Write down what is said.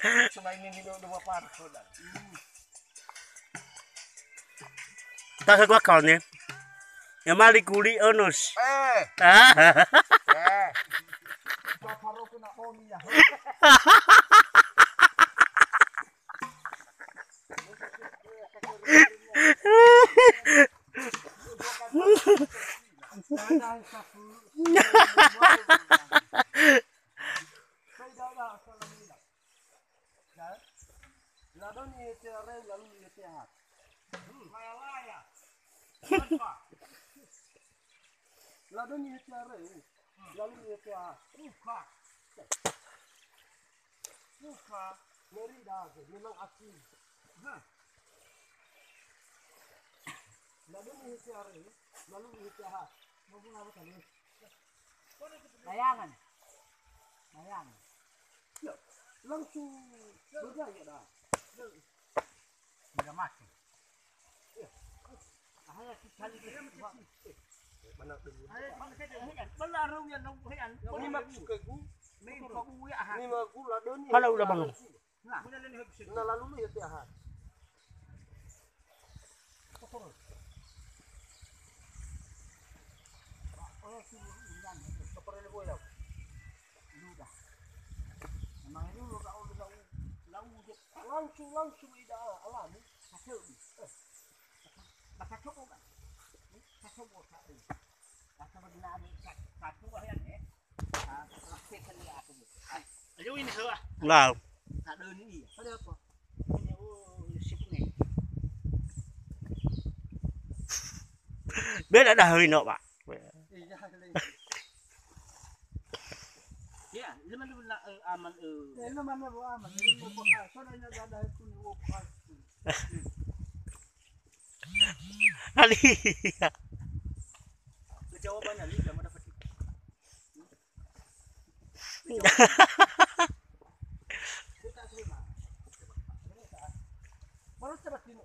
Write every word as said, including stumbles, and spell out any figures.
Selain ini dua, dua parah, saudara. Tahe gua kau nih. Ya mali kuli onus. Eh. Eh. Bapak roh kena boni ya. Ladoni hete areu lalu hete ahat. Laya-laya. Ladoni hete areu lalu hete ahat. Ufa. Ufa. Ngeri dah, memang asli. Hah. Lalu ni hiti hari, lalu ni hiti aha. Mau apa tadi? Bayangan. Bayangan. Ya, langsung bergaya dah. Udah mati. Ya. Ahaya sekali. Mana dulu? Mana arung yang nunggu yang. Ini maksud ke gu? Ini kau ya. Ini mau gu ladoni. Kalau udah bangun. Na lalu lu ya te aha. Langsung, langsung ida alami. Satu. Maka coba kan? Satu. Maka benar satu ya. Ayo ini salah. Nah. Ada ni. Ada apa? Ini, oh, sip ni. Beda dah hari no, Pak. Iya, kali. Ya, ini mana benar, eh, aman, eh. Ya, ini mana bu aman. Ini bu apa? Soalnya ada itu ni, bu apa? Ali. Jawabannya, Ali, jangan dapat. Baru coba sini.